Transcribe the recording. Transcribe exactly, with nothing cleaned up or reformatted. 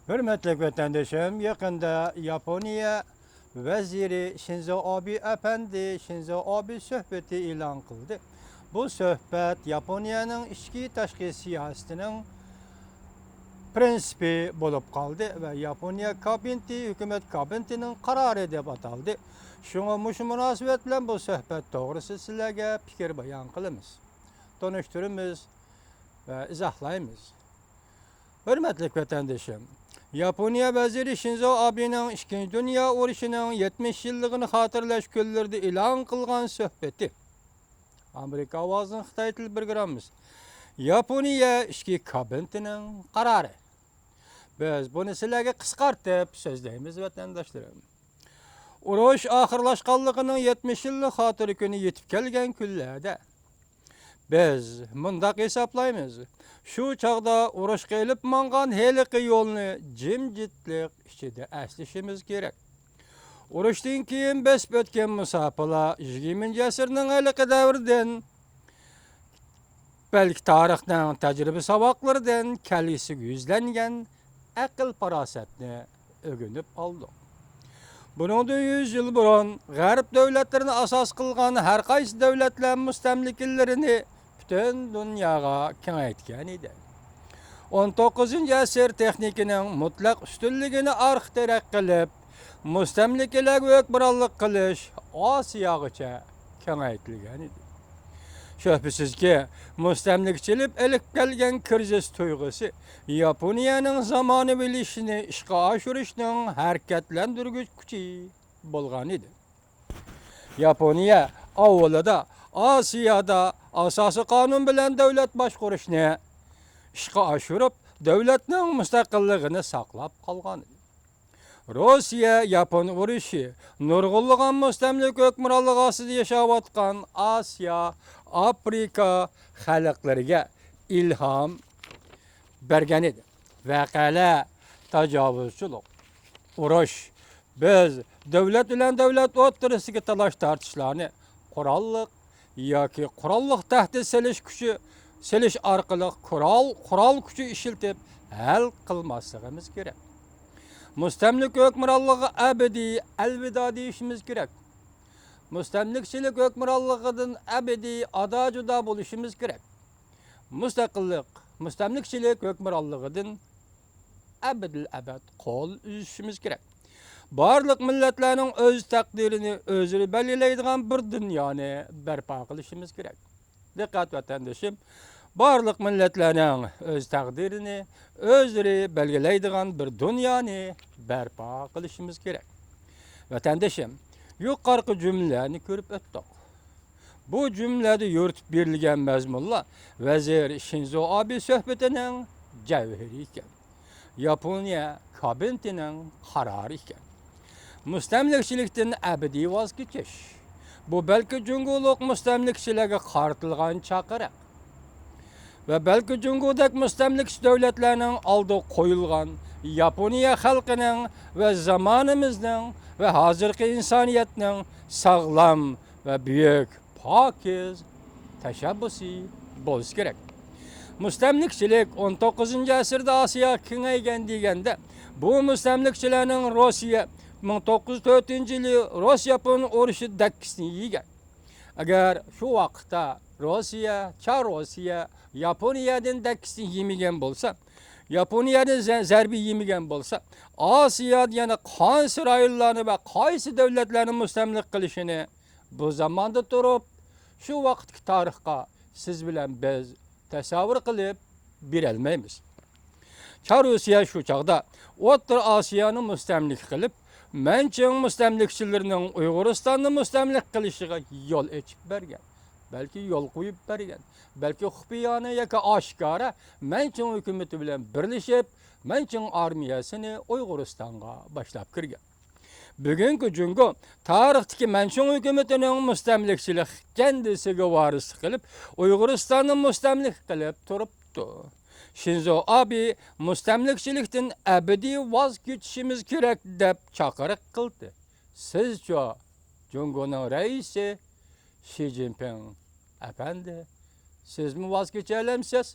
ھۆرمەتلىك ۋەتەندىشىم، يېقىندا ياپونىيە ۋەزىرى شىنزو ئابې ئەپەندى، شىنزو ئابې سۆھبىتى ئېلان قىلدى. بۇ سۆھبەت ياپونىيەنىڭ ئىچكى تاشقى سىياسىتىنىڭ پرىنسىپى بولۇپ قالدى ۋە ياپونىيە كابىنېتى ھۆكۈمەت كابىنېتىنىڭ قارارى دەپ ئاتالدى. شۇڭا مۇشۇ مۇناسىۋەت بىلەن بۇ سۆھبەت توغرىسىدا سىلەرگە پىكىر بايان قىلىمىز، تونۇشتۇرىمىز ۋە ئىزاھلايمىز. ھۆرمەتلىك ۋەتەندىشىم، ياپونىيە ۋەزىرى شىنزو ئابېنىڭ ئىككىنچى دۇنيا ئۇرۇشىنىڭ يەتمىش يىللىقىنى خاتىرىلەش كۈنلىرىدە ئېلان قىلغان سۆھبىتى. ئامېرىكا ئاۋازىنىڭ خىتاي تىل پروگراممىسى. ياپونىيە ئىچكى كابىنېتىنىڭ قارارى. بىز بۇنى سىلەرگە قىسقارتىپ سۆزلەيمىز، ۋەتەنداشلىرىم. ئۇرۇش ئاخىرلاشقانلىقىنىڭ يەتمىش يىللىق خاتىرە كۈنى يېتىپ كەلگەن كۈنلەردە، بىز مۇنداق ھېسابلايمىز، شۇ چاغدا ئۇرۇشقا ئېلىپ ماڭغان ھېلىقى يولنى جىمجىتلىق ئىچىدە ئەسلىشىمىز كېرەك. ئۇرۇشتىن كېيىن بېسىپ ئۆتكەن مۇساپىلار يىگىرمىنچى ئەسىرنىڭ ھېلىقى دەۋرىدىن بەلكى تارىخنىڭ تەجرىبە ساۋاقلىرىدىن كەلگۈسىگە يۈزلەنگەن ئەقىل-پاراسەتنى ئۆگىنىپ ئالدۇق. بۇنىڭدىن يۈز يىل بۇرۇن غەرب دۆلەتلىرىنى ئاساس قىلغان ھەر قايسى دۆلەتلەر مۇستەملىكىلىرىنى پۈتۈن دۇنياغا كېڭەيتكەن ئىدى. ئون توققۇزىنچى ئەسىر تېخنىكىنىڭ مۇتلەق ئۈستۈنلۈكىنى ئارقا تىرەك قىلىپ، مۇستەملىكىلەرگە ھۆكۈمرانلىق قىلىش ئاسىياغىچە كېڭەيتىلگەن ئىدى. شۈبھىسىزكى، مۇستەملىكىچىلىك ئېلىپ كەلگەن كىرىزىس تۇيغۇسى ياپونىيەنىڭ زامانىۋىلىشىشىنى ئىشقا ئاشۇرۇشنىڭ ھەرىكەتلەندۈرگۈچ كۈچى بولغان ئىدى. ياپونىيە ئاۋۋىلىدا ئاسىيادا ئاساسىي قانۇن بىلەن دۆلەت باشقۇرۇشنى ئىشقا ئاشۇرۇپ، دۆلەتنىڭ مۇستەقىللىقىنى ساقلاپ قالغان ئىدى. روسىيە-ياپون ئۇرۇشى نۇرغۇنلىغان مۇستەملىكە ھۆكۈمرانلىقى ئاستىدا ياشاۋاتقان ئاسىيا، ئافرىقا خەلقلىرىگە ئىلھام بەرگەن ئىدى. ۋەقەلەر، تاجاۋۇزچىلىق، ئۇرۇش. بىز دۆلەت بىلەن دۆلەت ئوتتۇرىسىدىكى تالاش-تارتىشلارنى قوراللىق ياكى قوراللىق تەھدىت سېلىش كۈچى، سېلىش ئارقىلىق قورال، قورال كۈچى ئىشلىتىپ ھەل قىلماسلىقىمىز كېرەك. مۇستەملىكە ھۆكۈمرانلىقىغا ئەبەدىي ئەلۋىدا دېيىشىمىز كېرەك. مۇستەملىكىچىلىك ھۆكۈمرانلىقىدىن ئەبەدىي ئادا-جۇدا بولۇشىمىز كېرەك. مۇستەقىللىق، مۇستەملىكىچىلىك ھۆكۈمرانلىقىدىن ئەبەدىل ئەبەد قول ئۈزۈشىمىز كېرەك. بارلىق مىللەتلەرنىڭ ئۆز تەقدىرىنى ئۆزلىرى بەلگىلەيدىغان بىر دۇنيانى بەرپا قىلىشىمىز كېرەك. دىققەت، ۋەتەندىشىم، بارلىق مىللەتلەرنىڭ ئۆز تەقدىرىنى ئۆزلىرى بەلگىلەيدىغان بىر دۇنيانى بەرپا قىلىشىمىز كېرەك. ۋەتەندىشىم، يۇقىرىقى جۈملىلەرنى كۆرۈپ ئۆتتۇق. بۇ جۈملىدە يورۇتۇپ بېرىلگەن مەزمۇنلار ۋەزىر شىنزو ئابې سۆھبىتىنىڭ جەۋھىرى ئىكەن. ياپونىيە كابىنېتىنىڭ قارارى ئىكەن. مۇستەملىكىچىلىكتىن ئەبەدىي ۋاز كېچىش. بۇ بەلكى جۇڭگولۇق مۇستەملىكىچىلەرگە قارىتىلغان چاقىرىق. ۋە بەلكى جۇڭگودەك مۇستەملىكىچى دۆلەتلەرنىڭ ئالدىغا قويۇلغان ياپونىيە خەلقىنىڭ ۋە زامانىمىزنىڭ ۋە ھازىرقى ئىنسانىيەتنىڭ ساغلام ۋە بۈيۈك، پاكىز تەشەببۇسى بولسا كېرەك. مۇستەملىكىچىلىك ئون توققۇزىنچى ئەسىردە ئاسىياغا كېڭەيگەن دېگەندە، بۇ مۇستەملىكىچىلەرنىڭ روسىيە، مىڭ توققۇز يۈز تۆتىنچى يىلى روس-ياپون ئۇرۇشى دەككىسىنى يېگەن. ئەگەر شۇ ۋاقىتتا روسىيە، چار روسىيە ياپونىيەدىن دەككىسىنى يېمىگەن بولسا، ياپونىيەدىن زە-، زەربە يېمىگەن بولسا، ئاسىيادا يەنە قانسى رايونلارنى ۋە قايسى دۆلەتلەرنى مۇستەملىكە قىلىشىنى بۇ زاماندا تۇرۇپ، شۇ ۋاقىتتىكى تارىخقا سىز بىلەن بىز تەسەۋۋۇر قىلىپ بېرەلمەيمىز. چار روسىيە شۇ چاغدا ئوتتۇرا ئاسىيانى مۇستەملىكە قىلىپ، مەنچىڭ مۇستەملىكىچىلىرىنىڭ ئۇيغۇرىستاننى مۇستەملىكە قىلىشىغا يول ئېچىپ بەرگەن، بەلكى يول قويۇپ بەرگەن، بەلكى خۇپىيانە ياكى ئاشكارا مەنچىڭ ھۆكۈمىتى بىلەن بىرلىشىپ، مەنچىڭ ئارمىيەسىنى ئۇيغۇرىستانغا باشلاپ كىرگەن. بۈگۈنكى جۇڭگو تارىختىكى مەنچىڭ ھۆكۈمىتىنىڭ مۇستەملىكىچىلىك كەندىسىگە ۋارىسلىق قىلىپ، ئۇيغۇرىستاننى مۇستەملىكە قىلىپ تۇرۇپتۇ. شىنزو ئابې مۇستەملىكىچىلىكتىن ئەبەدىي ۋاز كېچىشىمىز كېرەك دەپ چاقىرىق قىلدى. سىزچۇ، جۇڭگونىڭ رەئىسى شى جىنپىڭ ئەپەندى، سىزمۇ ۋاز كېچەلەمسىز؟